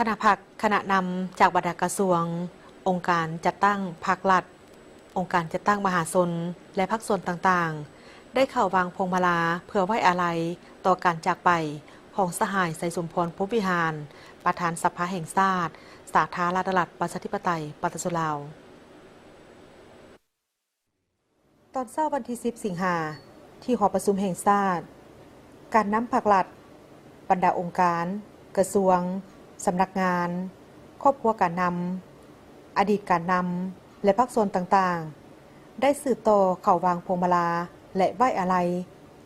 ຄະນະພັກ, ຄະນະນຳຈາກບັນດາກະຊວງ, ອົງການຈັດຕັ້ງພັກລັດ, ອົງການຈັດຕັ້ງມະຫາຊົນ ແລະ ພາກສ່ວນຕ່າງໆ ໄດ້ເຂົ້າວາງພວງມາລາເພື່ອໄວ້ອາໄລຕໍ່ການຈາກໄປຂອງສະຫາຍ ໄຊສົມພອນ ພົມວິຫານ ປະທານສະພາແຫ່ງຊາດ ສາທາລະນະລັດ ປະຊາທິປະໄຕ ປະຊາຊົນລາວ. ຕອນເຊົ້າວັນທີສິບ ສິງຫາ ທີ່ຫໍປະຊຸມແຫ່ງຊາດ, ການນຳພັກລັດ, ບັນດາອົງການ, ກະຊວງ, ສຳນັກງານ, ຄອບຄົວການນຳ, ອະດີດການນຳ ແລະ ພາກສ່ວນຕ່າງໆ ໄດ້ສືບຕໍ່ເຂົ້າວາງພວງມາລາ ແລະ ໄວ້ອາໄລ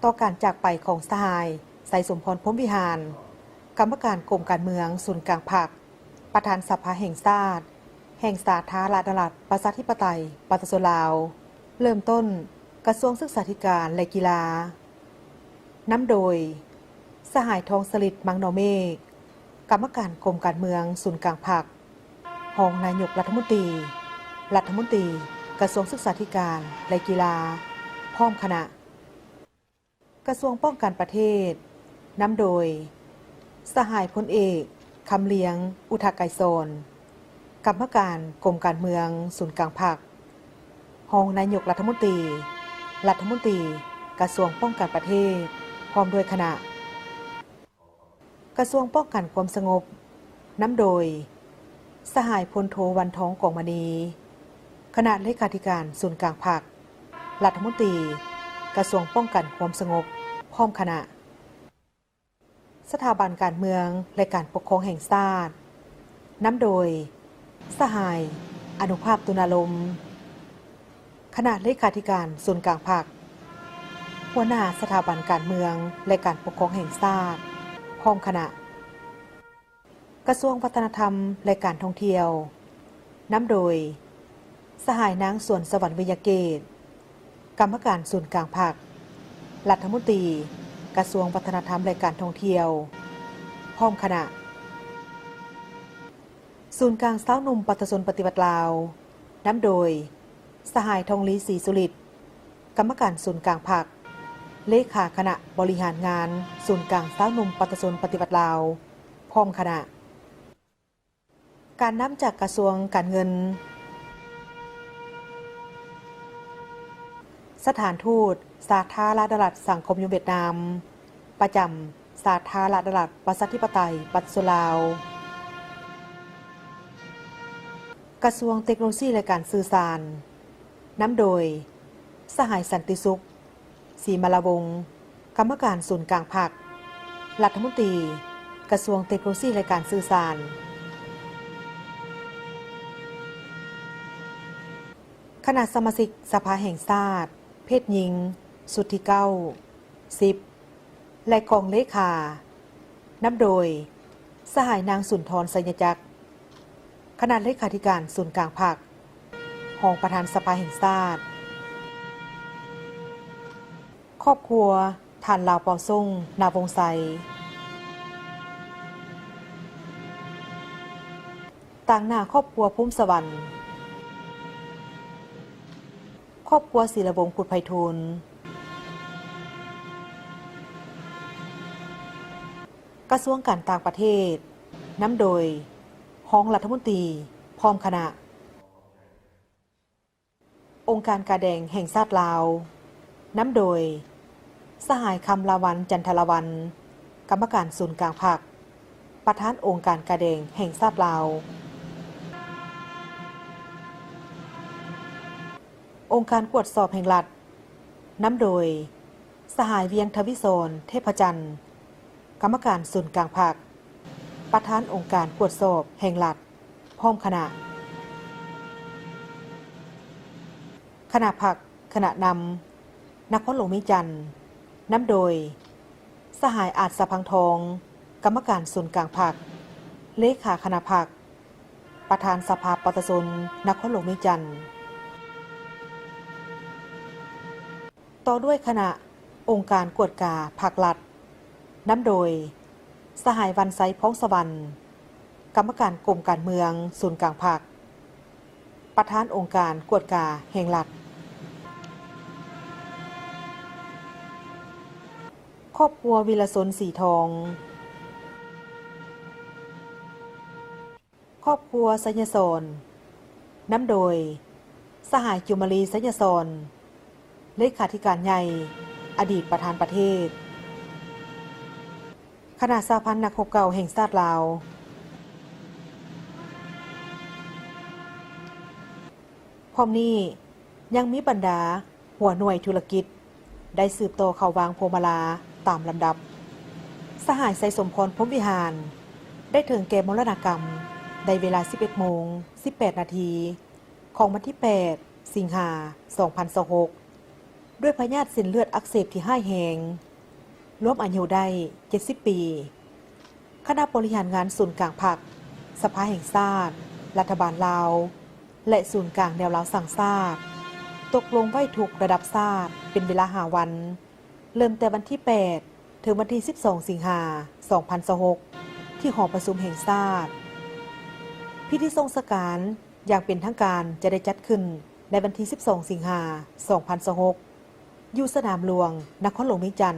ຕໍ່ການຈາກໄປຂອງສະຫາຍ ໄຊສົມພອນ ພົມວິຫານ ກຳມະການກົມການເມືອງສູນກາງພັກ, ປະທານສະພາແຫ່ງຊາດ ແຫ່ງສາທາລະນະລັດ ປະຊາທິປະໄຕ ປະຊາຊົນລາວ. ເລີ່ມຕົ້ນ ກະຊວງສຶກສາທິການ ແລະ ກິລາ ນຳໂດຍ ສະຫາຍ ທອງສະລິດ ມັງນໍເມກ ກຳມະການກົມການເມືອງສູນກາງພັກ, ຮອງນາຍົກລັດຖະມົນຕີ, ລັດຖະມົນຕີກະຊວງສຶກສາທິການ ແລະ ກິລາ ພ້ອມຄະນະ. ກະຊວງປ້ອງກັນປະເທດ ນຳໂດຍ ສະຫາຍ ພົນເອກ ຄຳລຽງ ອຸທະໄກສອນ ກຳມະການກົມການເມືອງສູນກາງພັກ, ຮອງນາຍົກລັດຖະມົນຕີ, ລັດຖະມົນຕີກະຊວງປ້ອງກັນປະເທດ ພ້ອມດ້ວຍຄະນະ. ກະຊວງປ້ອງກັນຄວາມສະຫງົບ ນຳໂດຍ ສະຫາຍ ພົນໂທ ວັນທອງ ກອງມະນີ ຄະນະເລຂາທິການສູນກາງພັກ, ລັດຖະມົນຕີກະຊວງປ້ອງກັນຄວາມສະຫງົບ ພ້ອມຄະນະ. ສະຖາບັນການເມືອງ ແລະ ການປົກຄອງແຫ່ງຊາດ ນຳໂດຍ ສະຫາຍ ອະນຸພາບ ຕຸນາລົມ ຄະນະເລຂາທິການສູນກາງພັກ, ຫົວໜ້າສະຖາບັນການເມືອງ ແລະ ການປົກຄອງແຫ່ງຊາດ ພ້ອມຄະນະ. ກະຊວງວັດທະນະທຳ ແລະ ການທ່ອງທ່ຽວ ນຳໂດຍ ສະຫາຍ ນາງ ສວນສະຫວັນ ວິຍະເກດ ກຳມະການສູນກາງພັກ, ລັດຖະມົນຕີກະຊວງວັດທະນະທຳ ແລະ ການທ່ອງທ່ຽວ ພ້ອມຄະນະ. ສູນກາງຊາວໜຸ່ມປະຊາຊົນປະຕິວັດລາວ ນຳໂດຍ ສະຫາຍ ທອງລີ ສີສຸລິດ ກຳມະການສູນກາງພັກ, ເລຂາຄະນະບໍລິຫານງານສູນກາງຊາວໜຸ່ມປະຊາຊົນປະຕິວັດລາວ ພ້ອມຄະນະ. ການນຳຈາກກະຊວງການເງິນ, ສະຖານທູດສາທາລະນະລັດສັງຄົມນິຍົມຫວຽດນາມ ປະຈຳສາທາລະນະລັດປະຊາທິປະໄຕປະຊາຊົນລາວ, ກະຊວງເຕັກໂນໂລຊີ ແລະ ການສື່ສານ ນຳໂດຍ ສະຫາຍ ສັນຕິສຸກ ສີມາລາວົງ ກຳມະການສູນກາງພັກ, ລັດຖະມົນຕີກະຊວງເຕັກໂນໂລຊີ ແລະ ການສື່ສານ. ຄະນະສະມາຊິກສະພາແຫ່ງຊາດ ເພດຍິງ ຊຸດທີເກົ້າ, ສິບ ແລະ ກອງເລຂາ ນຳໂດຍ ສະຫາຍ ນາງ ສຸນທອນ ໄຊຍະຈັກ ຄະນະເລຂາທິການສູນກາງພັກ, ຮອງປະທານສະພາແຫ່ງຊາດ. ຄອບຄົວ ທ່ານ ລາວ ເປົາສົງ ນາວົງໄຊ, ຕາງໜ້າຄອບຄົວ ພູມສະຫວັນ, ຄອບຄົວ ສີລະວົງ ພຸດໄພທູນ. ກະຊວງການຕ່າງປະເທດ ນຳໂດຍ ຮອງລັດຖະມົນຕີ ພ້ອມຄະນະ. ອົງການກາແດງແຫ່ງຊາດລາວ ນຳໂດຍ ສະຫາຍ ຄຳລາວັນ ຈັນທະລາວັນ ກຳມະການສູນກາງພັກ, ປະທານອົງການກາແດງແຫ່ງຊາດລາວ. ອົງການກວດສອບແຫ່ງລັດ ນຳໂດຍ ສະຫາຍ ວຽງ ທະວິສອນ ເທບພະຈັນ ກຳມະການສູນກາງພັກ, ປະທານອົງການກວດສອບແຫ່ງລັດ ພ້ອມຄະນະ. ຄະນະພັກ, ຄະນະນຳ ນະຄອນຫຼວງວຽງຈັນ ນຳໂດຍ ສະຫາຍ ອາດ ສະພັງທອງ ກຳມະການສູນກາງພັກ, ເລຂາຄະນະພັກ, ປະທານສະພາປະຊາຊົນນະຄອນຫຼວງວຽງຈັນ. ຕໍ່ດ້ວຍຄະນະອົງການກວດກາພັກລັດ ນຳໂດຍ ສະຫາຍ ວັນໄຊ ພອງສະຫວັນ ກຳມະການກົມການເມືອງສູນກາງພັກ, ປະທານອົງການກວດກາແຫ່ງລັດ. ຄອບຄົວ ວິລະຊົນ ສີທອງ. ຄອບຄົວໄຊຍະສອນ ນຳໂດຍ ສະຫາຍ ຈຸມມາລີ ໄຊຍະສອນ ເລຂາທິການໃຫຍ່ ອະດີດປະທານປະເທດ ຄະນະສະຫະພັນນັກຮົບເກົ່າແຫ່ງຊາດລາວ. ພ້ອມນີ້ຍັງມີບັນດາຫົວໜ່ວຍທຸລະກິດ ໄດ້ສືບຕໍ່ເຂົ້າວາງພວງມາລາຕາມລຳດັບ. ສະຫາຍ ໄຊສົມພອນ ພົມວິຫານ ໄດ້ເຖິງແກ່ມໍລະນະກຳໃນເວລາສິບເອັດໂມງສິບແປດນາທີ ຂອງວັນທີແປດ ສິງຫາ ສອງພັນຊາວຫົກ ດ້ວຍພະຍາດເສັ້ນເລືອດອັກເສບທີ່ຮ້າຍແຮງ, ລວມອາຍຸໄດ້ເຈັດສິບປີ. ຄະນະບໍລິຫານງານສູນກາງພັກ, ສະພາແຫ່ງຊາດ, ລັດຖະບານລາວ ແລະ ສູນກາງແນວລາວສ້າງຊາດ ຕົກລົງໄວ້ທຸກລະດັບຊາດເປັນເວລາຫ້າວັນ, ເລີ່ມແຕ່ວັນທີແປດ ເຖິງວັນທີສິບສອງ ສິງຫາ ສອງພັນຊາວຫົກ ທີ່ຫໍປະຊຸມແຫ່ງຊາດ. ພິທີສົ່ງສະການຢ່າງເປັນທາງການຈະໄດ້ຈັດຂຶ້ນໃນວັນທີສິບສອງ ສິງຫາ ສອງພັນຊາວຫົກ ຢູ່ສະໜາມຫຼວງ ນະຄອນຫຼວງວຽງຈັນ.